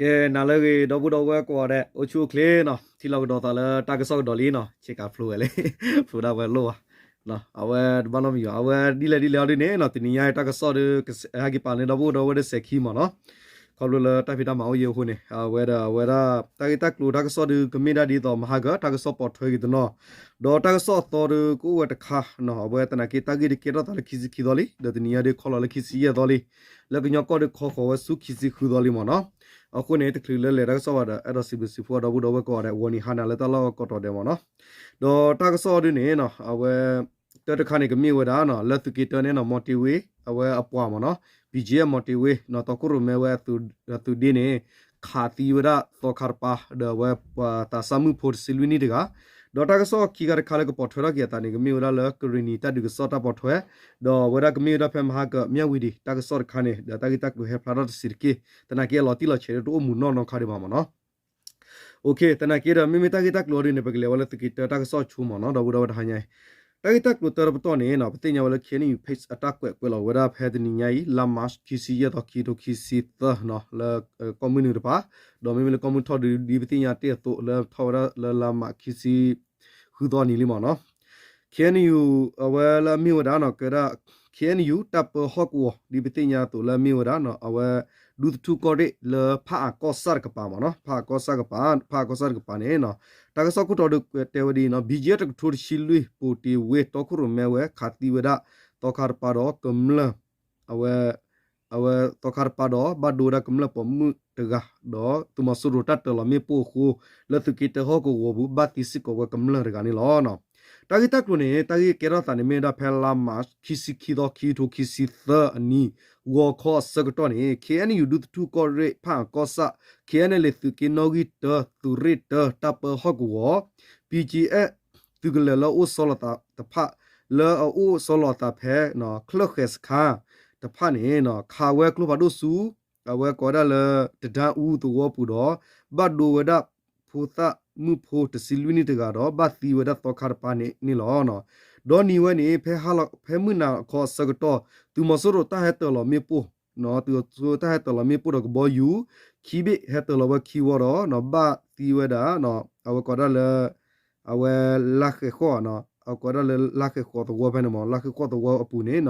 ကဲ နၤလၢအဂ့ၤ ဒီပုၢ်ဒီဝဲၢ်ကိးဂၤဒဲး အိၣ်ဆူၣ်အိၣ်ချ့နီၤ, ထံၣ်လိာ်ကဒီးသးလၢတၢ်ကစီၣ်ကဒီးလံနီၤ, ဆ့ကၤဖျိဝဲလံ, ဖျိဒၣ်ဝဲလိၣ်ဘၣ်, အဝဲတဘၣ်နီတမံၤဘၣ်, အဝဲဒ်လဲၣ်ဒ်လဲၣ်အီၤဒ်န့ၣ်နီၤ, တနံၤညါတၢ်ကစီၣ်ဒီး ဟဲက့ၤပာ်န့ၢ်ဒီပုၢ်ဒီဝဲၢ်ဒီးစဲးခံမ့ၢ်နီၤ, ခီဖျိလၢတၢ်ဖံးတၢ်မၤအိၣ်ယဲၢ်အဃိန့ၣ်, အဝဲဒၣ် အဝဲဒၣ် တၢ်ဂ့ၢ်တၢ်ကျိၤတၢ်ကစီၣ်ဒီး ကမ့ၢ်ဒၣ်ဒ်သိးမဟါကၢ တၢ်ကစီၣ်ပိာ်ထွဲက့ၤတနီၤ, ဒီးတၢ်ကစီၣ်အသီဒီးကအိၣ်ဝဲတခါနီၤ, အဝဲသနာ်က့တၢ်ဂ့ၢ်ဒုးကဲထီၣ်သးလၢခံဆံခံသီလံ, ဒီးတနံၤညါဒုးခီလီၤလၢခံဆံယဲၢ်သီလံ, လၢကညီကီၢ်ဒုးခီဃီၤဝဲဆူခံဆံဃုသီလံမ့ၢ်နီၤ, အဃိန့ၣ် တချုးလၢလဲၤတၢ်ကစီၣ်ဘၣ်ဒီး အဲၣ်ဒိးစံးဘျုးစံးဖှိၣ်ဒီပုၢ်ဒီဝဲၢ်ကိးဂၤဒဲး ဂီၤနံၤဟါနၤလၢတၢ်လီၢ်ကိးတီၤဒဲးမ့ၢ်နီၤ, ဒီးတၢ်ကစီၣ်အီၤဒုးန့ၣ်နီၤ, အဝဲ တၢတခါန့ၣ် ကမ့ၢ်ဝဲဒၣ်နီၤ, လၢသုးက့တၢန့ၣ်နီၤ မီၤတ့ၤဝ့ အဝဲအပှၤမ့ၢ်နီၤ, ဘံၣ်ကၠံၣ်အဲၣ် မီၤတ့ၤဝ့နီၤ, တီခိၣ်ရိၣ်မဲဝဲအသုးဒ့န့ၣ် ခးသံဝဲဒၣ်သီခါတပၤ ဒီးအဝဲပှၤသးစၢ်မုၣ်ဖိတဆံလွံၢ်နံၣ်တဂၤ, ဒီးတၢ်ကစီၣ်ခံခါတခါလၢကပိာ်ထွဲထီၣ်က့ၤအသးန့ၣ် ကမ့ၢ်ဝဲဒၣ်လၢကရ့ၣ်နံၤတၢ်ဒုးကစီၣ်တၢ်ပိာ်ထွဲ, ဒီးအဝဲဒၣ်ကမ့ၢ်ဝဲဒၣ်ဖဲမဟါကၢ မၠၣ်ဝံၤဒံး တၢ်ကစီၣ်တခါန့ၣ် ဒီးတၢ်ဂ့ၢ်တၢ်ကျိၤဟဲဖျါထီၣ်တဆံးတက့ၢ်, သနာ်က့အလီၤတံၢ်လီၤဆဲးဒ်တအိၣ်မူနီၢ်နီၢ်ခါဒံးဘၣ်မ့ၢ်နီၤ. သနာ်က့ဒီး မ့မ့ၢ်တၢ်ဂ့ၢ်တၢ်ကျိၤအီၤဒုးန့ၣ် ပကလဲၤဝဲလၢသုးက့တၢတၢ်ကစီၣ်ဆိမ့ၢ်နီၤ, ဒီပုၢ်ဒီဝဲၢ်တဟါညါအံၤ, တၢ်ဂ့ၢ်တၢ်ကျိၤတၢတပတီၢ်န့ၣ်နီၤ, ပသ့ၣ်ညါဝဲလၢ ခ့ၣ်အဲၣ်ယူၣ် page အတၢ်ကွဲးကွဲးလီၤဝဲဒၣ်ဖဲတနံၤညါအံၤ လါမး ခံဆံယဲၢ်သီ ခံကထိခံဆံသၢနီၤ, လၢကီၢ်မုၢ်နုာ်တဖၣ်, ဒီးမ့မ့ၢ်လၢကီၢ်မုၢ်ထီၣ်ဒုး ဒ်ပသ့ၣ်ညါတ့ၢ်အသိး လၢထီၣ်ဝဲဒၣ်လၢလါမး ခံဆံဃုသီနံၤလံမ့ၢ်နီၤ. ခ့ၣ်အဲၣ်ယူၣ် အဝဲလၢအမ့ၢ်ဝဲဒၣ်နီၤ ကဲဒၣ် ခ့ၣ်အဲၣ်ယူၣ် တၢ်ပၢဟီၣ်ကဝီၤ ဒ်ပသ့ၣ်ညါအသိးလၢအမ့ၢ်ဝဲဒၣ်နီၤ အဝဲ ဒူသထူၣ်ကီၢ်ရ့ၣ်လၢဖးအၣ်ကီၢ်ဆၣ်တကပၤမ့ၢ်နီၤ, ဖးအၣ်ကီၢ်ဆၣ်တကပၤ, ဖးအၣ်ကီၢ်ဆၣ်တကပၤန့ၣ်နီၤ, တၢ်ကစီၣ်ခိၣ်တီဒုးတဲဝဲဒ်အံၤနီၤ, ဘံၣ်ကၠံၣ်အဲၣ် တကထိတဆံလွံၢ် ပိာ်တ့ၤဝ့ တီခိၣ်ရိၣ်မဲဝဲ ခးသံဝဲဒၣ် သီခါတပၤဒီးကမျၢၢ် အဝဲ အဝဲသီခါတပၤဒီး ဘၣ်ဒိဝဲဒၣ်ကမျၢၢ်ပိာ်မုၣ်တဂၤ, ဒီးသုးမီၤစိရိၤတၢ်တၢၤလီၤမ့ၣ်ပိၢ်အဃိ လၢသုးက့တၢဟီၣ်ကဝီၤပူၤ ဘၣ်သံစ့ၢ်ကီးဝဲကမျၢၢ်တဂၤန့ၣ်လီၤ. တၢ်ဂ့ၢ်တၢ်ကျိၤန့ၣ် တၢ်ဂ့ၢ်ကဲထီၣ်သးန့ၣ်မ့ၢ်ဝဲဒၣ်ဖဲလါမး ခံဆံခံသီ ခံကထိခံဆံသၢအနံၤ ဂီၤခီအဆၢကတီၢ်န့ၣ် ခ့ၣ်အဲၣ်ယူၣ် ဒူသထူၣ်ကီၢ်ရ့ၣ် ဖးအၣ်ကီၢ်ဆၣ် ခ့ၣ်အဲၣ်ယူၣ် သုးက့နီၣ်ဂံၢ်တၢ သုးရ့ၣ်တၢ တၢ်ပၢဟီၣ်ကဝီၤ ဘံၣ်ကၠံၣ်အဲၣ် သုးကလၢၤလၢအအိၣ်ဆီလီၤသးတဖၣ် လၢအအိၣ်ဆီလီၤအသးဖဲ ချၢၣ်ဃဲၤစခါတဖၣ်န့ၣ် ခးဝဲကျိဖးဒိၣ်ဆူ အဝဲကိးဝဲဒၣ်လၢ တဒါအူသဝီပူၤဒီး ဘၣ်ဒိဝဲဒၣ်ဖိသၣ်မုၣ်ဖိတဆံလွံၢ်နံၣ်တဂၤဒီး ဘၣ်သံဝဲဒၣ်သီခါတပၤန့ၣ်န့ၣ်လီၤ. ဒီးနံၤဝဲန့ၣ် ဖဲမုၢ်နၤခီအဆၢကတီၢ် သုးမီၤစိရိၤတၢ်ဟဲတၢၤလီၤမ့ၣ်ပိၢ် သုးမီၤစိရိၤတၢ်ဟဲတၢၤလီၤမ့ၣ်ပိၢ်ဒီးကဘီယူၤ ခံဘ့ၣ်ဟဲတၢၤလီၤဝဲခံဝီဒီး ဘၣ်သံဝဲဒၣ် အဝဲကိးဒၣ်လၢ အဝဲလါဃဲၤဃီၣ် အကိးဒၣ်လၢလါဃဲၤဃီၣ်သဝီဖဲန့ၣ်မ့ၢ် လါဃဲၤဃီၣ်သဝီအပူၤန့ၣ်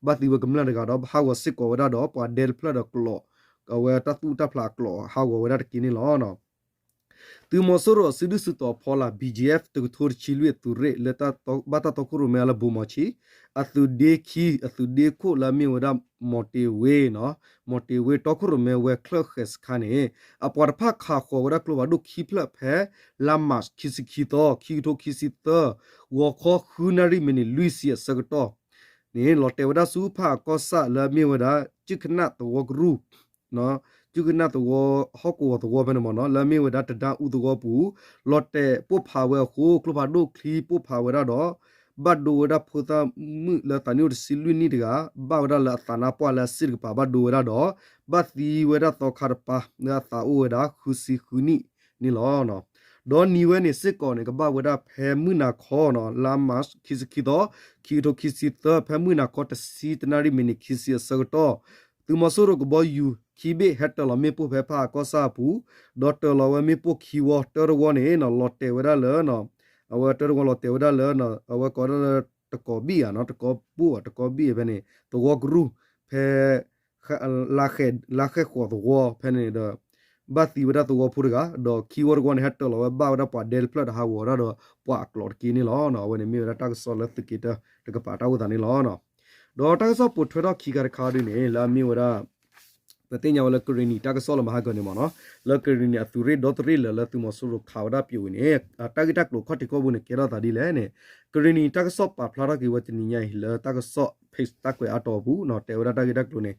ဘၣ်သံဝဲကမျၢၢ်တဂၤဒီး ဟးဂီၤစ့ၢ်ကီးဝဲဒၣ်ဒီး ပှၤဒဲတဖျၢၣ်ဒီးကျိး အဝဲတၢ်သူၣ်တၢ်ဖျးအကျိးဟးဂီၤဝဲဒၣ်တက့ၢ်န့ၣ်လီၤ. သုးမီၤစိရိၤအစုဒုၣ်စုတီၤဖီလာ် ဘံၣ်ကၠံၣ်အဲၣ် တကထိတဆံလွံၢ်အသုးရ့ၣ်လၢ ဘၣ်တၢ်တီခိၣ်ရိၣ်မဲလၢဘိးမီၤဆံး အသုးဒ့ခံ အသုးဒ့ခိၣ်လၢအမ့ၢ်ဝဲဒၣ် မီၤတ့ၤဝ့ မီၤတ့ၤဝ့ တီခိၣ်ရိၣ်မဲဝဲချၢၣ်ဃဲၤစခါန့ၣ် အပှၤတဖၣ်ခးဃီၤဝဲဒၣ်ကျိဖးဒိၣ်ခံဖျၢၣ်ဖဲ လါမး ခံဆံခံသီ ခံကထိခံဆံသၢ ဂီၤခီဃုနၣ်ရံၣ်မံးနံးလွံၢ်ဆံအဆၢကတီၢ်န့ၣ် လီၤတဲာ်ဝဲဒၣ်ဆူဖးအၣ်ကီၢ်ဆၣ်လၢအမ့ၢ်ဝဲဒၣ် ကၠူၣ်ကနၣ်သဝီကရူၢ် ကၠူၣ်ကနၣ်သဝီ ဟီၣ်ကဝီၤသဝီဖဲန့ၣ်မ့ၢ်နီၤ လၢအမ့ၢ်ဝဲဒၣ်တဒါအူသဝီပူၤ လီၤတဲာ်ပိၢ်ဖးဝဲအဃိ ကျိဖးဒိၣ်ချံပိၢ်ဖးဝဲဒၣ်ဒီး ဘၣ်ဒိဝဲဒၣ်ဖိသၣ်မုၣ်လၢသးနံၣ်အိၣ်တဆံလွံၢ်နံၣ်တဂၤ ဘၣ်ဝဲဒၣ်လၢအသးနါပှၢ်လၢအစ့ၣ်တကပၤဘၣ်ဒိဝဲဒၣ်ဒီး ဘၣ်သံဝဲဒၣ်သီခါတပၤလၢအသးအိၣ်ဝဲဒၣ်ဃုဆံဃုနံၣ်န့ၣ်လီၤ. ဒီးနံၤဝဲန့ၣ်စ့ၢ်ကီးန့ၣ် ကဘၣ်ဝဲဒၣ်ဖဲမုၢ်နၤခီနီၤ လါမး ခံဆံခံသီ ခံကထိခံဆံသၢ ဖဲမုၢ်နၤခီတဆံတနၣ်ရံၣ်မံးနံးခံဆံအဆၢကတီၢ် သုးမီၤစိရိၤကဘီယူၤခံဘ့ၣ်ဟဲတၢၤလီၤမ့ၣ်ပိၢ်ဖဲဖးအၣ်ကီၢ်ဆၣ်အပူၤ ဒီးတၢၤလီၤဝဲမ့ၣ်ပိၢ်ခံဝီ တၢတဝီန့ၣ်နီၤ လီၤတဲာ်ဝဲဒၣ်လၢ အဝဲတၢတဝီလီၤတဲာ်ဝဲဒၣ်လၢ အဝဲကိးဒၣ်လၢတကိးဘံၣ်ဧါနီၤ တကိးဘိၣ်ဧါ တကိးဘံၣ်ဖဲန့ၣ် သဝီကရူၢ် ဖဲ လါဃဲၤဃီၤသဝီဖဲန့ၣ်ဒီး ဘၣ်သံဝဲဒၣ်သဝီဖိတဂၤ ဒီးခံဝီတဝီန့ၣ် ဟဲတၢၤလီၤဝဲဘၣ်ဝဲဒၣ်ပှၤဒဲတဖျၢၣ်ဒီးဟးဂီၤဝဲဒၣ်ဒီးပှၤအကျိးတက့ၢ်န့ၣ်လီၤ. အဝဲန့ၣ်မ့ၢ်ဝဲဒၣ်တၢ်ကစီၣ်လၢသုးက့တၢတကပၤတၢ်အိၣ်သးန့ၣ်လီၤ. ဒီးတၢ်ကစီၣ်ပိာ်ထွဲထီၣ်ခံခါတခါဒ်န့ၣ် လၢအမ့ၢ်ဝဲဒၣ် ပသ့ၣ်ညါဝဲလၢကရ့ၣ်နံၤတၢ်ကစီၣ်လၢမဟါကၢန့ၣ်မ့ၢ်နီၤ လၢကရ့ၣ်နံၤအသုးရ့ၣ်ဒီတရ့ၣ်လၢာ်လၢသုးမီၤစိရိၤခးဝဲဒၣ်ပျိးဝံၤန့ၣ် တၢ်ဂ့ၢ်တၢ်ကျိၤခီၣ်ထံးခီၣ်ဘိန့ၣ် ကဲထီၣ်သးဒ်လဲၣ်န့ၣ် ကရ့ၣ်နံၤတၢ်ကစီၣ်ပာ်ဖျါထီၣ်က့ၤဝဲတနံၤညါအံၤ လၢတၢ်ကစီၣ် page တၢ်ကွဲးအါတီၤအပူၤ တဲဝဲဒၣ်တၢ်ဂ့ၢ်တၢ်ကျိၤန့ၣ်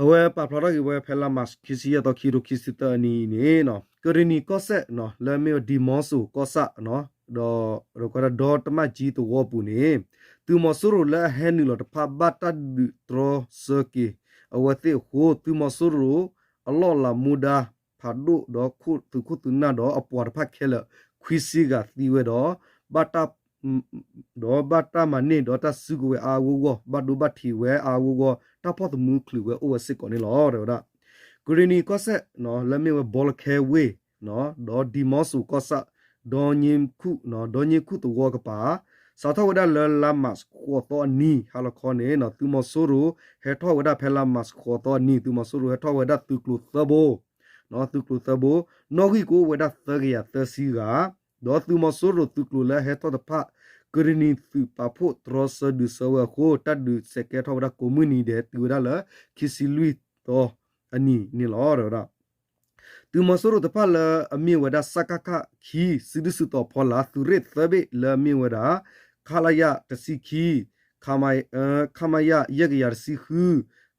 အဝဲပာ်ဖျါထီၣ်က့ၤဝဲဖဲလါမး ခံဆံယဲၢ်သီ ခံကထိခံဆံသၢအနံၤအံၤန့ၣ် ကရ့ၣ်နံၤကီၢ်စဲၣ် လၢအမ့ၢ်ဝဲ ဒံမီစိၤကီၢ်ဆၣ် ဒီး ဒီးတမၣ်ကၠံသဝီပူၤန့ၣ် သုးမီၤစိရိၤလၢအဟဲနုာ်လီၤတဖၣ် ဘၣ်တၢ်ဒုးတြီဆၢက့ၤအဝဲသ့ၣ်အဃိ သုးမီၤစိရိၤအလီၢ်လၤမူဒါဖးဒိၣ်ဒီး သုးခိၣ်သုးနၢ်ဒီးအပှၤတဖၣ်ခဲလၢာ် ခွံဆံဂၤသံဝဲဒီး ဘၣ်တၢ် ဒီးဘၣ်တၢ်မၤန့ၢ်ဒီးတၢ်စုကဝဲၤအါအါဂီၢ်ဂီၢ် ဘၣ်ဒိဘၣ်ထံးဝဲအါအါဂီၢ်ဂီၢ် တၢ်ဖီၣ်သမူချုးဝဲအိၣ်ဝဲစ့ၢ်ကီးန့ၣ်လီၤ တဲဝဲဒၣ်. ကရ့ၣ်နံၤကီၢ်စဲၣ် လၢအမ့ၢ်ဝဲဘီလခဲဝ့ၢ် ဒီးဒံမီစိၤကီၢ်ဆၣ် ဒီည့ခူၣ် ဒီည့ခူၣ်သဝီကပၤ စးထီၣ်ဝဲဒၣ်လၢလါမးဃိးသီအနံၤ ဟါလီၤခီန့ၣ် သုးမီၤစိရိၤဟဲထီၣ်ဝဲဒၣ်ဖဲလါမးဃိးသီအနံၤ သုးမီၤစိရိၤဟဲထီၣ်ဝဲဒၣ်သုးကျိၤသၢဘိ သုးကျိၤသၢဘိ နီၣ်ဂံၢ်ကအိၣ်ဝဲဒၣ်သၢကယၤသၢဆံဂၤ ဒီးသုးမီၤစိရိၤသုးကျိၤလၢအဟဲထီၣ်တဖၣ် ကရ့ၣ်နံၤသုးပာ်ဖှိၣ်တြီဆၢဒုးဆၢဝဲအဃိ တၢ်ဒုးစဲးကဲထီၣ်ဝဲဒၣ်ကိးမုၢ်နံၤဒဲး တုၤဝဲဒၣ်လၢခံဆံလွံၢ်သီအနံၤန့ၣ်လီၤ. ဒီး သုးမီၤစိရိၤတဖၣ်လၢအမ့ၢ်ဝဲဒၣ် စကခ ခံ စုဒုၣ်စုတီၤဖီလာ် သုးရ့ၣ်သၢဘ့ၣ်လၢအမ့ၢ်ဝဲဒၣ် ခလရ တဆံခံ ခမရ ယဲၢ်ကယၤတဆံဃု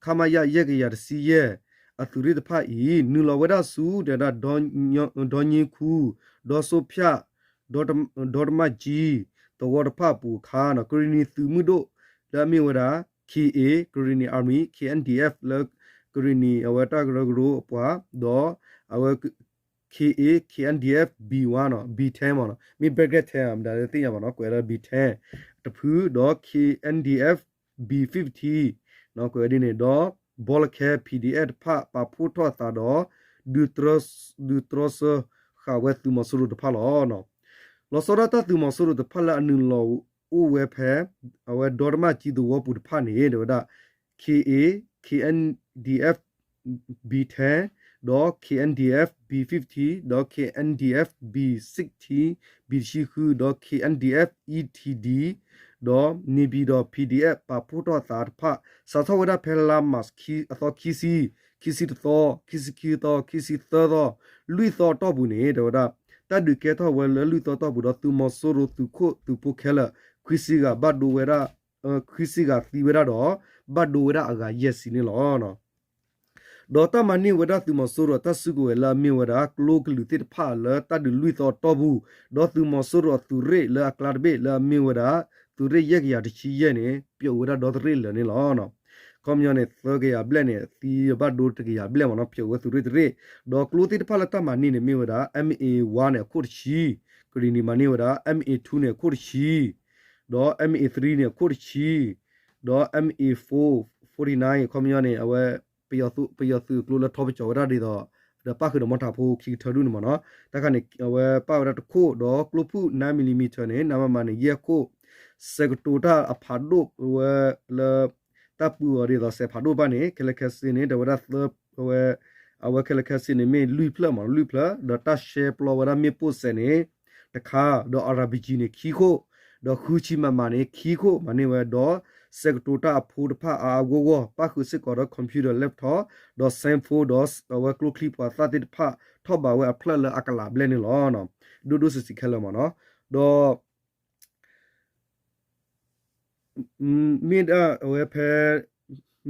ခမရ ယဲၢ်ကယၤတဆံယဲၢ် အသုးရ့ၣ်တဖၣ်အံၤ နုာ်လီၤဝဲဒၣ်ဆူ တဲဝဲဒၣ် ဒီည့ခူ ဒီစိဖၠၣ် ဒီတမၣ်ကၠံ သဝီတဖၣ်အပူၤအခါ ကရ့ၣ်နံၤသုးမုၢ်ဒိၣ်လၢအမ့ၢ်ဝဲဒၣ် K A Karenni Army, K N D F လၢကရ့ၣ်နံၤအဝဲတၢ်ကရၢကရိအပှၤ ဒီးအဝဲ K A, K N D F B one နီၤ B ten မ့ၢ်နီၤ မ့ၢ် bracket ten မတၤလၢသ့ၣ်ညါဘၣ်နီၤ ကွဲးလၢ B ten တဖု ဒီး K N D F B fifty ကွဲးဝဲဒ်န့ၣ် ဒီးဘီလခဲ P D F တဖၣ်ပာ်ဖှိၣ်ထီၣ်အသးဒီး ဒုးတြီဆၢဃာ်ဝဲသုးမီၤစိရိၤတဖၣ်လီၤ. လီၤဆီဒၣ်တၢ်သုးမီၤစိရိၤတဖၣ်လၢအနုာ်လီၤအိၣ်ဝဲဖဲ အဝဲဒီတမၣ်ကၠံသဝီပူၤတဖၣ်န့ၣ် တဲဝဲဒၣ် K A, K N D F B ten ဒီး K N D F B fifty ဒီး K N D F B sixty, B တဆံဃု ဒီး K N D F E T D ဒီး နေပြည်တော် P D F ပာ်ဖှိၣ်ထီၣ်အသးတဖၣ် စးထီၣ်ဝဲဒၣ်ဖဲလါမး အသီခံဆံ, ခံဆံတသီ, ခံဆံခံသီ, ခံဆံသၢသီ, လွံၢ်သီအတီၢ်ပူၤန့ၣ် တဲဝဲဒၣ် တၢ်ဒုးကဲထီၣ်ဝဲလၢလွံၢ်သီအတီၢ်ပူၤဒီး သုးမီၤစိရိၤသုးခိၣ်သုးဖိခဲလၢာ် ခွံဆံဂၤဘၣ်ဒိဝဲဒၣ် ခွံဆံဂၤသံဝဲဒၣ်ဒီး ဘၣ်ဒိဝဲဒၣ်အဂၤယဲၢ်ဆံန့ၣ်လီၤ. ဒီးတၢ်မၤန့ၢ်ဝဲဒၣ်သုးမီၤစိရိၤအတၢ်စုကဝဲၤလၢအမ့ၢ်ဝဲဒၣ် ကျိကလုာ်သ့ၣ်တဖၣ်လၢတၢ်ဒုးလွံၢ်သီအတီၢ်ပူၤ, ဒီးသုးမီၤစိရိၤအသုးရ့ၣ်လၢအကျါတဘ့ၣ်လၢအမ့ၢ်ဝဲဒၣ် သုးရ့ၣ်ယဲၢ်ကယၤတဆံယဲၢ်န့ၣ် ပျိးဝဲဒၣ်ဒီတရ့ၣ်လၢာ်န့ၣ်လီၤ. ခီပညီန့ၣ် သၢကယၤဘျဲၣ်န့ၣ် သံဘၣ်ဒိတကယၤဘျဲၣ်မ့ၢ်နီၤ ပျိးဝဲသုးရ့ၣ်တရ့ၣ်, ဒီးကျိသ့ၣ်တဖၣ်လၢတၢ်မၤန့ၢ်န့ၣ်မ့ၢ်ဝဲဒၣ် M A one န့ၣ် အခိၣ်တဆံ, ကရ့ၣ်နံၤမၤန့ၢ်ဝဲဒၣ် M A two န့ၣ် အခိၣ်တဆံ, ဒီး M A three န့ၣ် အခိၣ်တဆံ, ဒီး M A four forty-nine ခီပညီန့ၣ် အဝဲ ပယီၤသုးအကျိလၢထီပကၠီၤဝဲဒၣ်ဒ်သိး ဒီးပၣ်ဃုာ်ဒီးမီၣ်ထးဖိခံကထၢဒူၣ်န့ၣ်မ့ၢ်နီၤ, တၢ်ခါန့ၣ် အဝဲပၣ်ဝဲဒၣ်တခိၣ် ဒီးကျိဖုၣ် nine millimeter န့ၣ် နမမန့ၣ် ယဲၢ်ခိၣ်, စဲးကတိၤတၢ်အဖးဒိၣ်ဝဲလၢ တၢ်ပှ့ၤအီၤဒ်သိးစဲးဖးဒိၣ်တဖၣ်န့ၣ် ခဲလၢာ်ခဲဆ့န့ၣ် တဲဝဲဒၣ်သၢ အဝဲ အဝဲခဲလၢာ်ခဲဆ့န့ၣ်မ့ၢ်လွံၢ်ဖျၢၣ်မ့ၢ်နီၤ လွံၢ်ဖျၢၣ် ဒီးတၢ်ရှဲပျီဝဲဒၣ်မ့ၣ်ပိၢ်စဲးန့ၣ် တခါ, ဒီး RPG န့ၣ် ခံခိၣ်, ဒီးဃုဆံ MM န့ၣ် ခံခိၣ် မၤန့ၢ်ဝဲ, ဒီးစဲးကတိၤတၢ်အဖိတဖၣ်အါအါဂီၢ်ဂီၢ် ပၣ်ဃုာ်စ့ၢ်ကီးဒီး computer laptop ဒီး cellphone ဒီးအဝဲကျိချံပှၤသၣ်သ့ၣ်တဖၣ် ထီၣ်ဘးဝဲအဖျၢၣ်လၢအကလးဘျဲၣ်န့ၣ်လီၤ. ဒိၣ်ဒိၣ်ဆံးဆံးခဲလၢာ်မ့ၢ်နီၤ, ဒီး မ့ၢ်ဒၣ်အဝဲဖဲ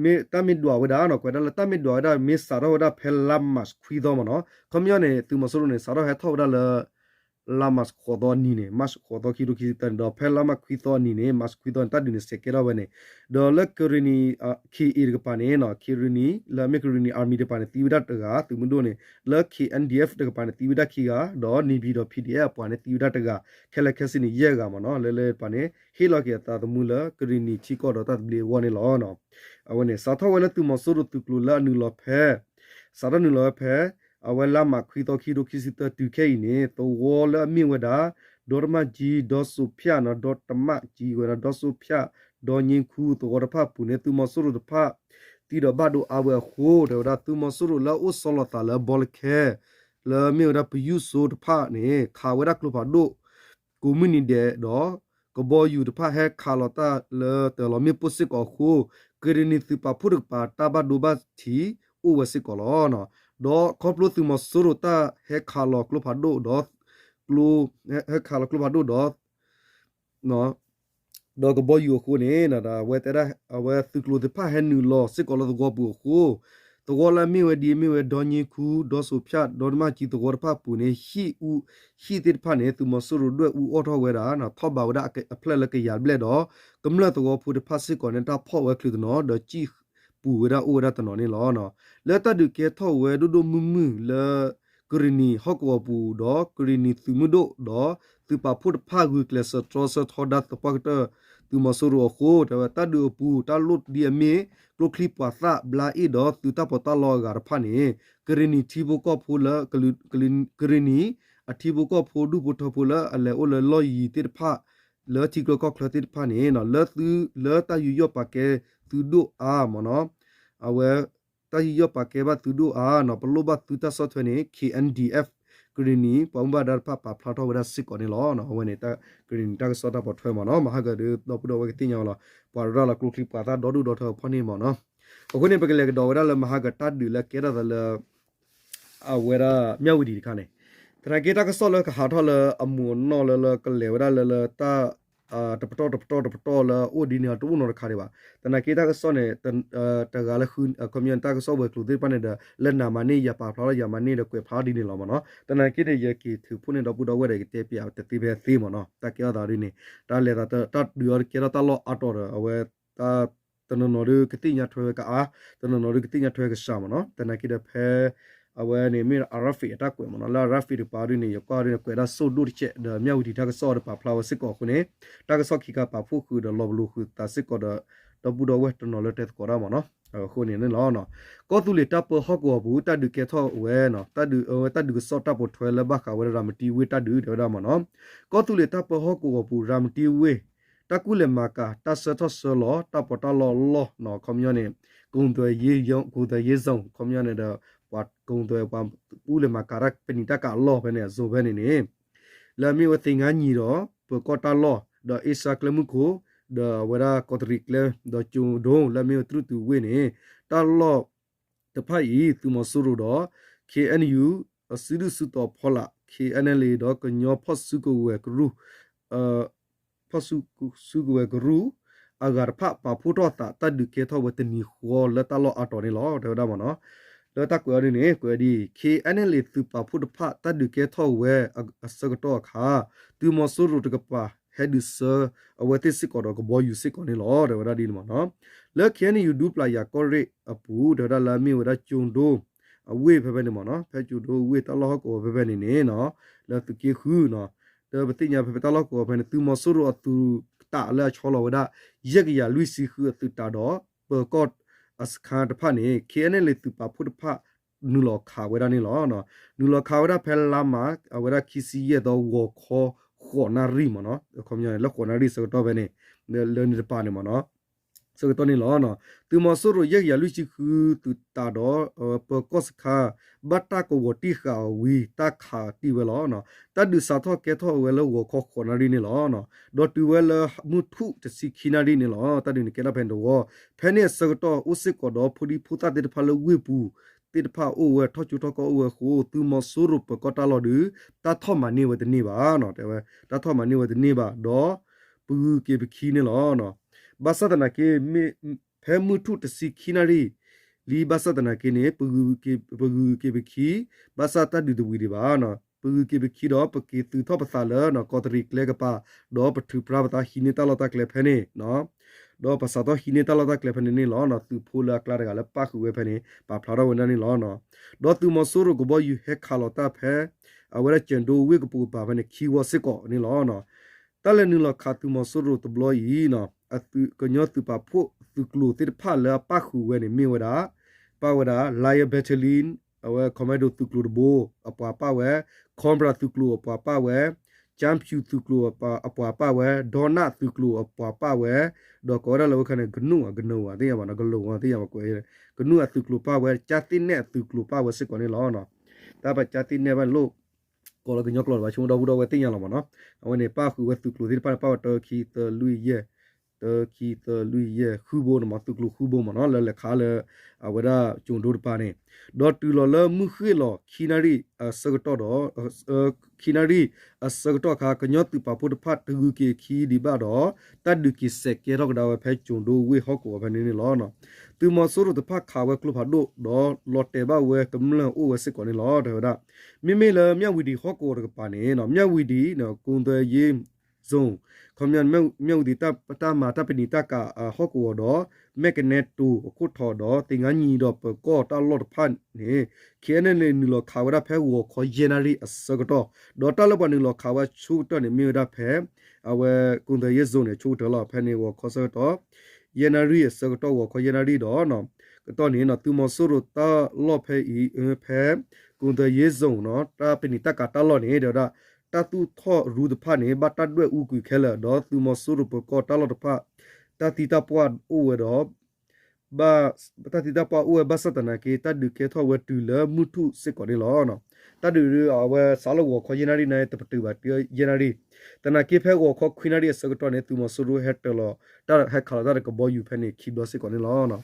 မ့ၢ်တၢ်မ့ၢ်ဒွးဝဲဒၣ်နီၤ ကွဲးဒၣ်လၢတၢ်မ့ၢ်ဒွးဝဲဒၣ် မ့ၢ်စးထီၣ်ဝဲဒၣ်ဖဲလါမးခွံသီမ့ၢ်နီၤ, ခီပညီန့ၣ် သုးမီၤစိရိၤန့ၣ် စးထီၣ်ဟဲထီၣ်ဝဲဒၣ်လၢ လါမးဃိးသီအနံၤန့ၣ် မးဃိးသီခံထိခံဆံသၢန့ၣ် ဒီးဖဲလါမးခွံသီအနံၤန့ၣ် မးခွံသီန့ၣ် တၢ်ဒုးန့ၣ် စဲးကဲထီၣ်ဝဲန့ၣ်, ဒီးလၢကရ့ၣ်နံၤ K A တကပၤန့ၣ် ကရ့ၣ်နံၤ လၢအမ့ၢ်ကရ့ၣ်နံၤ Army တကပၤန့ၣ် သံဝဲဒၣ်တဂၤ သုးမုၢ်ဒိၣ်န့ၣ်, လၢ K N D F တကပၤန့ၣ် သံဝဲဒၣ်ခံဂၤ, ဒီး နေပြည်တော် P D F အပှၤန့ၣ် သံဝဲဒၣ်တဂၤ, ခဲလၢာ်ခဲဆ့န့ၣ် ယဲၢ်ဂၤမ့ၢ်နီၤ, လၢလၢတကပၤန့ၣ် ဟ့ၣ်လီၤက့ၤအသးသမူလၢကရ့ၣ်နံၤထံကီၢ်ဒီးတၢ်သဘျ့အဂီၢ်န့ၣ်လီၤ. အဝဲန့ၣ် စးထီၣ်ဝဲလၢသုးမီၤစိရိၤသုးကျိၤလၢအနုာ်လီၤဖဲ စးထီၣ်နုာ်လီၤဝဲဖဲ အဝဲလါမးခွံသီခံထိခံဆံသၢတုၤခဲအံၤန့ၣ် သဝီလၢအမ့ၢ်ဝဲဒၣ် ဒီတမၣ်ကၠံ ဒီစိဖၠၣ်နီၤ ဒီတမၣ်ကၠံဝဲဒၣ် ဒီစိဖၠၣ် ဒီည့ခူသဝီတဖၣ်အပူၤန့ၣ် သုးမီၤစိရိၤတဖၣ် သံဒီးဘၣ်ဒိအါဝဲအဃိ တဲဝဲဒၣ် သုးမီၤစိရိၤလၢအအိၣ်ဆီလီၤသးလၢဘီလခဲ လၢမ့ၢ်ဝဲဒၣ်ပယူၣ်စိတဖၣ်န့ၣ် ခးဝဲဒၣ်ကျိဖးဒိၣ် ကိးမုၢ်နံၤဒဲးဒီး ကဘီယူၤတဖၣ်ဟဲခးလီၤတၢ်လၢတၢၤလီၤမ့ၣ်ပိၢ်စ့ၢ်ကီးအဃိ ကရ့ၣ်နံၤသုးပာ်ဖှိၣ်တကပၤတၢ်ဘၣ်ဒိဘၣ်ထံးအိၣ်ဝဲစ့ၢ်ကီးလီၤ. ဒီးခီဖျိသုးမီၤစိရိၤတၢ်ဟဲခးလီၤကျိဖးဒိၣ်ဒီး ကျိ ဟဲခးလီၤကျိဖးဒိၣ်ဒီး ဒီးကဘီယူၤအဃိန့ၣ် အဝဲတဲဒၣ် အဝဲသုးကျိၤသ့ၣ်တဖၣ်ဟဲနုာ်လီၤစ့ၢ်ကီးလၢသဝီပူၤအဃိ သဝီလၢအမ့ၢ်ဝဲဒ်အမ့ၢ်ဝဲ ဒီည့ခူ ဒီစိဖၠၣ် ဒီတမၣ်ကၠံသဝီတဖၣ်အပူၤန့ၣ် ဟံၣ်အူ ဟံၣ်သ့ၣ်တဖၣ်န့ၣ် သုးမီၤစိရိၤဒွဲၣ်အူအီၣ်ထီၣ်ဝဲဒၣ် ထီၣ်ဘးဝဲဒၣ်အဖျၢၣ်လၢကယၤဘျဲၣ်ဒီး ကမျၢၢ်သဝီဖိတဖၣ်စ့ၢ်ကီးန့ၣ် တၢ်ဖီၣ်ဝဲချုးတနီၤ ဒီးစံၣ်ပူၤဝဲဒၣ်အိၣ်ဝဲဒၣ်တနီၤန့ၣ်လီၤ. လၢတၢ်ဒုးကဲထီၣ်ဝဲဒိၣ်ဒိၣ်မုၢ်မုၢ်လၢ ကရ့ၣ်နံၤဟီၣ်ကဝီၤပူၤဒီး ကရ့ၣ်နံၤသုးမုၢ်ဒိၣ်ဒီး သုးပာ်ဖှိၣ်တဖၣ်ဂုာ်ကျဲးစၢးတြီဆၢထီဒါသပှၢ်ကတၢၢ် သုးမီၤစိရိၤအဃိ တဲဝဲတၢ်ဒုးအပူၤ တၢ်လိၣ်ဒ်အမ့ၢ် ကျိချံမျိာ်သၣ်ဘျါအ့ၣ်ဒီးသုးတၢ်ပီးတၢ်လီအဂၤတဖၣ်န့ၣ် ကရ့ၣ်နံၤထံဖိကီၢ်ဖိလၢ ကရ့ၣ်နံၤအထံဖိကီၢ်ဖိဒူၣ်ဖိထၢဖိလၢအလဲၤအိၣ်လၢလီၢ်ယံၤသ့ၣ်တဖၣ် လၢထံချၢကီၢ်ချၢသ့ၣ်တဖၣ်န့ၣ် လၢသု လၢတၢ်ယူးယီၣ်ပာ်ကဲသုဒိၣ်အါမ့ၢ်နီၤ အဝဲ တၢ်ယူးယီၣ်ပာ်ကဲဘၣ်သုဒိၣ်အါနီၤ ပလိၣ်ဘၣ်သုတၢ်ဆီၣ်ထွဲန့ၣ် K N D F ကရ့ၣ်နံၤ ပှၤမူဘၣ်ဒါတဖၣ်ပာ်ဖျါထီၣ်ဝဲဒၣ်စ့ၢ်ကီးန့ၣ်လီၤ. အဝဲန့ၣ် ကရ့ၣ်နံၤတၢ်ကစီၣ်တၢ်ပိာ်ထွဲမ့ၢ်နီၤ မဟါကဒီးဒီပုၢ်ဒီဝဲၢ်ကသ့ၣ်ညါဝဲလီၤ ပှၤရၤလီၤကျိချံမျိာ်သၣ်ဒီဒူၣ်ဒီထၢအဖီၣ်န့ၣ်မ့ၢ်နီၤ အဃိန့ၣ် ပကလဲၤကဒီးဝဲဒၣ်လၢမဟါကတၢ်ဒုးလၢကဲထီၣ်သးလၢ အဝဲဒၣ်မၠၣ်ဝတံၤတခါန့ၣ် သနာ်က့တၢ်ကစီၣ်လၢကဟးထီၣ်လၢအမူးအနီၣ်လၢလၢကလဲၤဝဲဒၣ်လၢလၢတၢ် တပတီၢ်တပတီၢ်တပတီၢ်လၢအအိၣ်ဒ်န့ၣ် တအိၣ်နီတခါဒံးဘၣ်. သနာ်က့တၢ်ကစီၣ်န့ၣ် တဂၤလၢဃု ခီပညီန့ၣ် တၢ်ကစီၣ်ဝဲၤကျိၤသ့ၣ်တဖၣ်န့ၣ်ဒီး လၢနၤမၤန့ၢ်ယၤပာ်ဖျါထီၣ်ယၤမၤန့ၢ်ဒီးကွဲးဖျါဒ်န့ၣ်လီၤမ့ၢ်နီၤ. သနာ်က့န့ၣ် ယက့ၤထုးဖှိၣ်န့ၢ်ဒီပုၢ်ဒီဝဲၢ်ဒီး ယကတဲပၠးတသ့ဖဲသ့မ့ၢ်နီၤ. တၢ်ကဲထီၣ်သးဒ်န့ၣ် တၢ်လဲၤသး တၢ်ဒုးအီၤကဲထီၣ်တၢ်လီၢ်အါတီၤဒီး အဝဲ တနီၤနီၤဒုးကသ့ၣ်ညါထွဲဝဲကအါ, တနီၤနီၤဒုးကသ့ၣ်ညါထွဲကစှၤမ့ၢ်နီၤ. သနာ်က့ဒီးဖဲ အဝဲန့ၣ်မ့ၢ် Arafi အတၢ်ကွဲးမ့ၢ်နီၤ. လၢ Arafi တကပၤဒ်န့ၣ် ယကွၢ်ဒ်န့ၣ် ကွဲးဒၣ်စိၣ်ဒိၣ်တကဲးဒီး မၠၣ်ဝတံၤတၢ်ကစီၣ်ဒီးပာ်ဖျါဝဲစ့ၢ်ကီးအဃိန့ၣ် တၢ်ကစီၣ်ခံခါပာ်ဖှိၣ်ဃုာ်ဒီးလီၤပလိာ်ဃုာ်သးစ့ၢ်ကီးဒီး ဒီပုၢ်ဒီဝဲၢ်တနီၤလၢတဲသကိးတၢ်မ့ၢ်နီၤ. အဃိန့ၣ်န့ၣ်လီၤ. ကီၢ်သူလ့ၤတၢ်ပၢဟီၣ်ကဝီၤပူၤ တၢ်ဒုးကဲထီၣ်ဝဲနီၤ. တၢ်ဒုး အဝဲတၢ်ဒုးကစီၣ်တၢ်ပိာ်ထွဲလၢဘၣ်ဃးဝဲဒၣ်ရၤမတံဝ့ၢ်တၢ်ဒုးတဲဝဲဒၣ်မ့ၢ်နီၤ. ကီၢ်သူလ့ၤတၢ်ပၢဟီၣ်ကဝီၤပူၤ ရၤမတံဝ့ၢ် တၢ်ကူၣ်လဲၤမၤကၤ တၢ်ဆှၢထီၣ်ဆှၢလီၤ တၢ်ပီးတၢ်လီအလီၢ်နီၤ. ခီပညီန့ၣ် ကူၣ်သွဲၣ်ယ့ ကူၣ်သွဲၣ်ယ့ zone ခီပညီန့ၣ်ဒီး ပှၤကူၣ်သွဲၣ် ပှၤကူၣ်လဲၤမၤကၤတၢ်ပနံာ်တၢ်ကၤအလီၢ်ဖဲန့ၣ် အစိၤဖဲန့ၣ်န့ၣ် လၢအမ့ၢ်ဝဲသ့ၣ်ငါနံၤဒီး ပၢၤကီၢ်တၢ်လီၢ် ဒီးအ့ရှါကျဲမုၢ်ခိၣ် ဒီးအဝဲဒၣ်ကီးတရံးကျဲ ဒီးကၠိၤဒိ လၢအမ့ၢ်ဝဲတရူးသုးဝ့ၢ်န့ၣ် တၢ်လီၢ် တဖၣ်အံၤ သုးမီၤစိရိၤဒီး K N U အစုဒုၣ်စုတီၤဖီလာ် K N L A ဒီးကညီဖီၣ်စုကဝဲၤကရူၢ် ဖီၣ်စုကဝဲၤကရူၢ် အဂၤတဖၣ် ပာ်ဖှိၣ်ထီၣ်သးတၢ်ဒုးကဲထီၣ်ဝဲတနံၤဃီလၢတၢ်လီၢ်အါတီၤန့ၣ်လီၤ တဲဝဲဒၣ်မ့ၢ်နီၤ. လၢတၢ်ကွဲးအီၤဒ်န့ၣ် ကွဲးဒ် K N L A သုးပာ်ဖှိၣ်တဖၣ် တၢ်ဒုးကဲထီၣ်ဝဲအဆၢကတီၢ်အခါ သုးမီၤစိရိၤတကပၤ ဟဲဒုးဆၢအဝဲသ့ၣ်စ့ၢ်ကီးဒီးကဘီယူၤစ့ၢ်ကီးန့ၣ်လီၤ တဲဝဲဒၣ်ဒ်န့ၣ်မ့ၢ်နီၤ. လၢ K N U ဒူပျၢ်ယၤကီၢ်ရ့ၣ်အပူၤ တဲဝဲဒၣ်လၢအမ့ၢ်ဝဲဒၣ်ကၠိၤဒိ အဝ့ၢ်ဖဲဖဲန့ၣ်မ့ၢ်နီၤ ဖဲကၠိၤဒိဝ့ၢ်တၢ်လီၢ်ဟီၣ်ကဝီၤဖဲဖဲန့ၣ်န့ၣ်နီၤ လၢသုးက့ဃုနီၤ ဒီးပသ့ၣ်ညါဖဲဖဲတၢ်လီၢ်ကဝီၤဖဲန့ၣ် သုးမီၤစိရိၤအသုးတးလၢအဆီလီၤဝဲဒၣ် ယဲၢ်ကယၤလွံၢ်ဆံဃုအသုးတးဒီး ပၢၤကီၢ်အစခါတဖၣ်န့ၣ် K N L A သုးပာ်ဖှိၣ်တဖၣ် နုာ်လီၤခးဝဲဒၣ်န့ၣ်လီၤ. နုာ်လီၤခးဝဲဒၣ်ဖဲလါမး အဝဲဒၣ်ခံဆံယဲၢ်သီ ဂီၤခီ ဃိးနၣ်ရံၣ်မ့ၢ်နီၤ ခီပညီန့ၣ် လၢဃိးနၣ်ရံၣ်ဆၢကတီၢ်ဖဲန့ၣ် လၢန့ၣ်တပၤန့ၣ်မ့ၢ်နီၤ ဆၢကတီၢ်န့ၣ်လီၤ. သုးမီၤစိရိၤယဲၢ်ကယၤလွံၢ်ဆံဃုသုးတးဒီး ပၢၤကီၢ်စခါ ဘၣ်တၢ်ကဝီၤတံၢ်ဃာ်အဝံၤ တၢ်ခးတံၢ်ဝဲလီၤ. တၢ်ဒုးစးထီၣ်ကဲထီၣ်ဝဲလၢဂီၤခီဃိးနၣ်ရံၣ်န့ၣ်လီၤ. ဒီးတုၤဝဲလၢမုၢ်ထူၣ်တဆံခံနၣ်ရံၣ်န့ၣ်လီၤ. တၢ်ဒုးန့ၣ်ကဲထီၣ်ဖဲန့ၣ်တဝီ ဖဲန့ၣ်အဆၢကတီၢ်အိၣ်စ့ၢ်ကီးဒီးဖိဒံဖိသၣ်သ့ၣ်တဖၣ်လၢဝ့ၢ်ပူၤသ့ၣ်တဖၣ်အိၣ်ဝဲထီၣ်ကၠိထီၣ်ကီၢ်အိၣ်ဝဲအဃိ သုးမီၤစိရိၤပၢၤကီၢ်တၢ်လီၢ်ဒုး တၢ်ထီၣ်မၤန့ၢ်ဝဲတန့ၢ်ဘၣ် တဲဝဲ တၢ်ထီၣ်မၤန့ၢ်ဝဲတန့ၢ်ဘၣ် ဒီးပဂုၤက့ၤပခံန့ၣ်လီၤ. ဘၣ်ဆၣ်သနာ်က့ ဖဲမုၢ်ထူၣ်တဆံခံနၣ်ရံၣ် လံဘၣ်ဆၣ်သနာ်က့န့ၣ် ပဂုၤက့ၤပခံ ဘၣ်ဆၣ်တၢ်ဒုးတဝံၤဒံးဘၣ် ပဂုၤက့ၤပခံဒီး ပက့ၤသုးထီၣ်ပသးလၢ ကီးတရံးကျဲကပၤ ဒီးပထုးဖျါပသးဟံးန့ၢ်တၢ်လီၢ်တၢ်ကျဲဖဲန့ၣ် ဒီးပစးထီၣ်ဟံးန့ၢ်တၢ်လီၢ်တၢ်ကျဲဖဲန့ၣ်န့ၣ်လီၤ. သုးဖိလၢအကျါတဂၤလၢပၣ်ဃုာ်ဝဲဖဲန့ၣ် ပာ်ဖျါထီၣ်ဝဲဒၣ်န့ၣ်လီၤ. ဒီးသုးမီၤစိရိၤကဘီယူၤဟဲခးလီၤတၢ်ဖဲ အဝဲဒၣ်ကၠဲၣ်ဒိဝ့ၢ်ကပိာ်ကပၤဖဲန့ၣ် ခံဝီစ့ၢ်ကီးန့ၣ်လီၤ. တၢ်လဲၤနုာ်လီၤခးသုးမီၤစိရိၤတဘျီအံၤ ကညီသုးပာ်ဖှိၣ်သုးကျိၤသ့ၣ်တဖၣ်လၢအပၣ်ဃုာ်ဝဲန့ၣ်မ့ၢ်ဝဲဒၣ် ပၣ်ဝဲဒၣ် Lion Battalion အဝဲ Commando သုးကျိၤတဘိ အပှၤပၣ်ဝဲ Cobra သုးကျိၤအပှၤပၣ်ဝဲ ကၠၢဖၠူသုးကျိၤအပှၤပၣ်ဝဲ ဒီနၣ်သုးကျိၤအပှၤပၣ်ဝဲ ဒီးကိးဝဲဒၣ်လၢဝဲခါန့ၣ် ကနူၣ်အကနူၣ်ဝဲသ့ၣ်ညါဘၣ်နီၤ ကလိာ်ဝဲသ့ၣ်ညါဘၣ်ကွဲး ကနူၣ်အသုးကျိၤပၣ်ဝဲ ကၠၢသ့ၣ်နဲၣ်အသုးကျိၤပၣ်ဝဲစ့ၢ်ကီးန့ၣ်လီၤ. တၢ်ပၣ်ကၠၢသ့ၣ်နဲၣ်ဘၣ်လိၣ် ကိးလၢကညီကျိာ်တဘၣ် ဆိကမိၣ်ဒီပုၢ်ဒီဝဲၢ်သ့ၣ်ညါလီၤမ့ၢ်နီၤ. အဝဲန့ၣ် ပၣ်ဃုာ်ဝဲသုးကျိၤသ့ၣ်တဖၣ်န့ၣ် ပၣ်ဝဲတၢ ခံ သၢ လွံၢ် ယဲၢ် တၢ ခံ သၢ လွံၢ် ယဲၢ် ဃုဘိန့ၣ်မ့ၢ် သုးကျိၤဃုဘိမ့ၢ်နီၤ လၢလဲၤခးလၢ အဝဲဒၣ်ကၠိၤဒိတပၤန့ၣ် ဒီးတုၤလီၤလၢမုၢ်ဃ့ၢ်လီၤခံနၣ်ရံၣ်အဆၢကတီၢ်ဒီး ခံနၣ်ရံၣ်အဆၢကတီၢ်အခါ ကညီသုးပာ်ဖှိၣ်တဖၣ်တဂုၤက့ၤအခံဒံးဘၣ်ဒီး တၢ်ဒုးက့ၤစဲးကဲထီၣ်ကဒါဝဲဖဲကၠိၤဒိဝ့ၢ်ဟီၣ်ကဝီၤဖဲန့ၣ်န့ၣ်လီၤ. သုးမီၤစိရိၤတဖၣ်ခးဝဲကျိဖးဒိၣ်ဒီးလီၤတဲာ်ဘၣ်ဝဲကမျၢၢ်အိၣ်ဝဲစ့ၢ်ကီးန့ၣ်လီၤ တဲဝဲဒၣ်. မ့မ့ၢ်လၢမၠၣ်ဝံၤဒံးဟီၣ်ကဝီၤတကပၤန့ၣ် မၠၣ်ဝံၤဒံး ကုန်းသွယ်ရေး zone ခီပညီ မၠၣ်ဝံၤဒံးတၢ်မၤတၢ်ပနံာ်တၢ်ကၤဟီၣ်ကဝီၤဒီး မဲၢ်ကနဲတိၤအခိၣ်ထံးဒီး သ့ၣ်ငါနံၤဒီးပၢၤကီၢ်တၢ်လီၢ်တဖၣ်န့ၣ် ခ့ၣ်အဲၣ်ယူၣ်အ့ၣ် နုာ်လီၤခးဝဲဒၣ်ဖဲဂီၤခီယဲၢ်နၣ်ရံၣ်အဆၢကတီၢ်, ဒီးတၢ်လၢပှၤနုာ်လီၤခးဝဲဆူကတီၢ်န့ၣ် မ့ၢ်ဝဲဒၣ်ဖဲ အဝဲ ကုန်းသွယ်ရေးဇုန်န့ၣ် ဆူကတီၢ်လီၤ. ဖဲန့ၣ်ဂီၤခီဆၢကတီၢ် ယဲၢ်နၣ်ရံၣ်အဆၢကတီၢ် ဂီၤခီယဲၢ်နၣ်ရံၣ်ဒီး ကတီၢ်န့ၣ် သုးမီၤစိရိၤတၢ်လီၢ်ဖဲအံၤ ဖဲ ကုန်းသွယ်ရေးဇုန် နီၤ တၢ်ပနံာ်တၢ်ကၤတၢ်လီၢ်န့ၣ် တဲဝဲဒၣ် တၢ်သူၣ်ထီၣ်ရူတဖၣ်န့ၣ် ဘၣ်တၢ်ဒွဲၣ်အူကွံာ်ခဲလၢာ် ဒီးသုးမီၤစိရိၤပၢၤကီၢ်တၢ်လီၢ်တဖၣ် တၢ်သံတၢ်ပှၢ်အိၣ်ဝဲဒီး ဘၣ် တၢ်သံတၢ်ပှၢ်အိၣ်ဝဲဘၣ်ဆၣ်သနာ်က့ တၢ်ဒုးကဲထီၣ်ဝဲတုၤလၢမုၢ်ထူၣ်စ့ၢ်ကီးန့ၣ်လီၤ. တၢ်ဒုးအဝဲစးလၢဂီၤခီယဲၢ်နၣ်ရံၣ်န့ၣ် တပတုာ်ဘၣ်တုၤယဲၢ်နၣ်ရံၣ်, သနာ်က့ဖဲဂီၤခီခွံနၣ်ရံၣ်အဆၢကတီၢ်န့ၣ် သုးမီၤစိရိၤဟဲတၢၤလီၤ တၢ်ဟဲခးလီၤတၢ်တကဘီယူၤဖဲန့ၣ်ခံဘျီစ့ၢ်ကီးန့ၣ်လီၤ.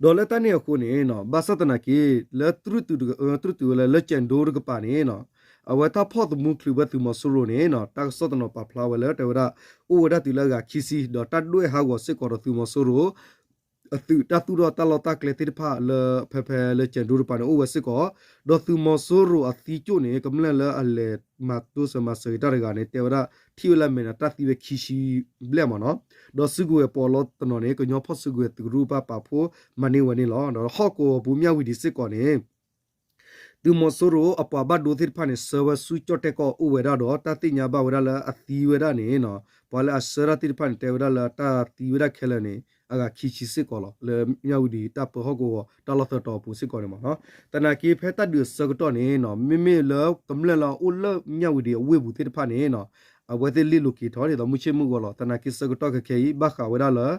ဒီးလၢတၢ်န့ၣ်အဃိန့ၣ် ဘၣ်ဆၣ်သနာ်က့ လၢ တြုတုၤဝဲလၢ လၢကၠဲးဒိတကပၤန့ၣ် အဝဲတၢ်ဖီၣ်သမူချုးဝဲသုးမီၤစိရိၤန့ၣ် တၢ်ကစီၣ်တနီၤပာ်ဖျါဝဲလၢ တဲဝဲဒၣ် အိၣ်ဝဲဒၣ်တုၤလၢအဂၤခံဆံ ဒီးတၢ်ဒွဲၣ်ဟးဂီၤစ့ၢ်ကီးဒီးသုးမီၤစိရိၤ အသုးတၢ်သူၣ်ထီၣ်တၢ်လီၢ်တၢ်ကျဲသ့ၣ်တဖၣ်လၢ ဖဲဖဲလၢကၠဲးဒိတကပၤန့ၣ် အိၣ်ဝဲစ့ၢ်ကီး, ဒီးသုးမီၤစိရိၤအသံကၠိၣ်န့ၣ် ကမျၢၢ်လၢအလဲၤမၤတိစၢၤမၤစၢၤတၢ်တဂၤန့ၣ် တဲဝဲဒၣ် ထံၣ်ဝဲလၢအမဲာ်ဒီးတၢ်သံဝဲခံဆံဘျဲၣ်မ့ၢ်နီၤ, ဒီးစုကဝဲၤပီးလီတနီၤန့ၣ် ကညီဖီၣ်စုကဝဲၤသုးကရူၢ်ဘၣ်ပာ်ဖှိၣ်မၤန့ၢ်ဝဲန့ၣ်လီၤ. ဒီးဟီၣ်ကဝီၤပူၤမၠၣ်ဝံၤဒံးစ့ၢ်ကီးန့ၣ် သုးမီၤစိရိၤအပှၤဘၣ်ဒိသ့ၣ်တဖၣ်န့ၣ် ဆှၢဝဲဆူကၠီၣ်တဲၣ်ကီၢ်အိၣ်ဝဲဒၣ်ဒီး တၢ်သ့ၣ်ညါဘၣ်ဝဲဒၣ်လၢအသံဝဲဒၣ်န့ၣ် ပှၤလၢအဆှၢတၢ်သ့ၣ်တဖၣ်န့ၣ် တဲဝဲဒၣ်လၢတၢ်သံဝဲဒၣ်ခဲလၢာ်န့ၣ် အဂၤခံဆံစ့ၢ်ကီးလီၤ. လၢမၠၣ်ဝံၤဒံးတၢ်ပၢဟီၣ်ကဝီၤတၢ်လီၢ်သၢတီၤအပူၤစ့ၢ်ကီးန့ၣ်မ့ၢ်နီၤ, သနာ်က့ဖဲတၢ်ဒုးအဆၢကတီၢ်န့ၣ် မ့မ့ၢ်လၢကမျၢၢ်လၢအအိၣ်လၢမၠၣ်ဝံၤဒံးအဝ့ၢ်ပူၤသ့ၣ်တဖၣ်န့ၣ် အဝဲသ့ၣ်လ့ၣ်လိၤက့ၤထီၣ်ဒ်သိးမုၢ်ဆ့ၣ်မုၢ်ဂီၤလီၤ. သနာ်က့ဆၢကတီၢ်ခဲခဲအံၤ ဘၣ်ဃးဝဲဒၣ်လၢ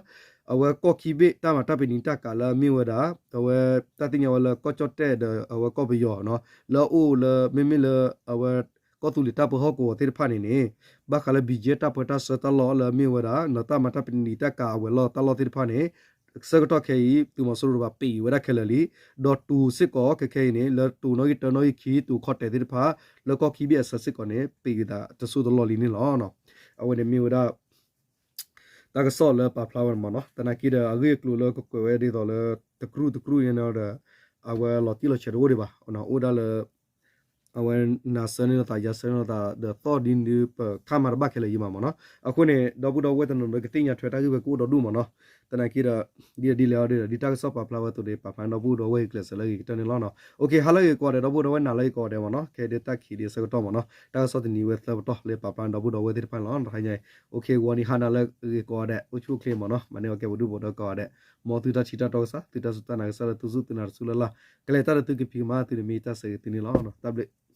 အဝဲကီၢ်ခံဘ့ၣ်တၢ်မၤတၢ်ပနံာ်တၢ်ကၤလၢအမ့ၢ်ဝဲဒၣ် အဝဲတၢ်သ့ၣ်ညါဝဲလၢကီၢ်ကၠီၣ်တဲၣ်ဒီးအဝဲကီၢ်ပယီၤ လၢအအိၣ်လၢမ့မ့ၢ်လၢအဝဲ ကီၢ်သူလ့ၤတၢ်ပၢဟီၣ်ကဝီၤသ့ၣ်တဖၣ်န့ၣ်န့ၣ် ဘၣ်ဃးလၢ ဘံၣ်ကၠဲၣ် တၢ်ပၢတၢ်ဆှၢတၢ်လီၢ်လၢအမ့ၢ်ဝဲဒၣ် နီၢ်တၢ်မၤတၢ်ပနံာ်တၢ်ကၤအဝဲၤလီၢ်တၢ်လီၢ်သ့ၣ်တဖၣ်န့ၣ် ဆၢကတီၢ်ခဲအံၤ သုးမီၤစိရိၤတဖၣ်ပံးအံၤဝဲဒၣ်ခဲလၢာ်လံ, ဒီးတိၤစ့ၢ်ကီးခဲခဲအံၤန့ၣ် လၢတိၤနီၣ်ဂံၢ်တၢနီၣ်ဂံၢ်ခံ တိၤခီၣ်တဲာ်သ့ၣ်တဖၣ် လၢကီၢ်ခံဘ့ၣ်အဆၢစ့ၢ်ကီးန့ၣ် ပံးအံၤသးတစိၢ်တလီၢ်လံန့ၣ်လီၤ. အဝဲန့ၣ်မ့ၢ်ဝဲဒၣ် တၢ်ကစီၣ်လၢပာ်ဖျါဝဲန့ၣ်မ့ၢ်နီၤ, သနာ်က့ဒီး အဂ့ၢ်အကျိၤလၢကကွဲးဝဲဒ်သိးလၢ တကြူၢ်တကြူၢ်န့ၣ်ဒီး အဝဲလီၤတံၢ်လီၤဆဲးတအိၣ်ဒံးဘၣ်, အိၣ်ဒၣ်လၢ အဝဲနၤဆၢန့ၢ်လိာ်သး ယၤဆၢန့ၢ်လိာ်သး ဒီးသီၣ်ဒ်န့ၣ်ဒီး ပခါမၤတဘၣ်ခဲလၢာ်ယံၤမးမ့ၢ်နီၤ. အဃိန့ၣ် ဒီပုၢ်ဒီဝဲၢ်တနီၤဒီးကသ့ၣ်ညါထွဲတၢ်ဂ့ၢ်ဝဲကအိၣ်ဒီဒူၣ်မ့ၢ်နီၤ. သနာ်က့ဒီး ဒ်ဒ်လဲၣ်အီၤဒီး ဒ်တၢ်ကစီၣ်ပာ်ဖျါဝဲအသိးဒီး ပာ်ဖျါဒီပုၢ်ဒီဝဲၢ်ဂ့ၤကျဲးစၢးလၢအဂ့ၤကတၢၢ်န့ၣ်လီၤနီၤ. အိၣ်ခ့ ဟါလၢအဂ့ၤကိးဂၤဒဲး ဒီပုၢ်ဒီဝဲၢ် နၤလၢအဂ့ၤကိးဂၤဒဲးမ့ၢ်နီၤ. ခဲဒ်တၢ်ခံးဒ်အဆၢကတီၢ်မ့ၢ်နီၤ တၢ်ကစီၣ်တနံၤဝဲသၢပတီၢ်လၢပာ်ဖျါဒီပုၢ်ဒီဝဲၢ်သ့ၣ်တဖၣ်န့ၣ်လီၤ. တဟါညါအံၤ အိၣ်ခ့ ဂီၤနံၤဟါနၤလၢအဂ့ၤကိးဂၤဒဲး အိၣ်ဆူၣ်အိၣ်ချ့မ့ၢ်နီၤ မၤန့ၢ်အီၤကဲပဒုၣ်ပဒါကိးဂၤဒဲး မ်သုတၢ်ထံၣ်တၢ်တီကစၢ် သုတၢ်စူၢ်တၢ်နာ်ကစၢ်လၢသုစူၢ်သုနာ်တစူၢ်လၢ်လၢ် ကလဲၤတၢ်ဒီးသုကဖံးကမၤသုန့ၣ်မ့ၢ်တၢ်ဆၢဂ့ၤသုန့ၣ်လီၤ. တၢ်ဘျုး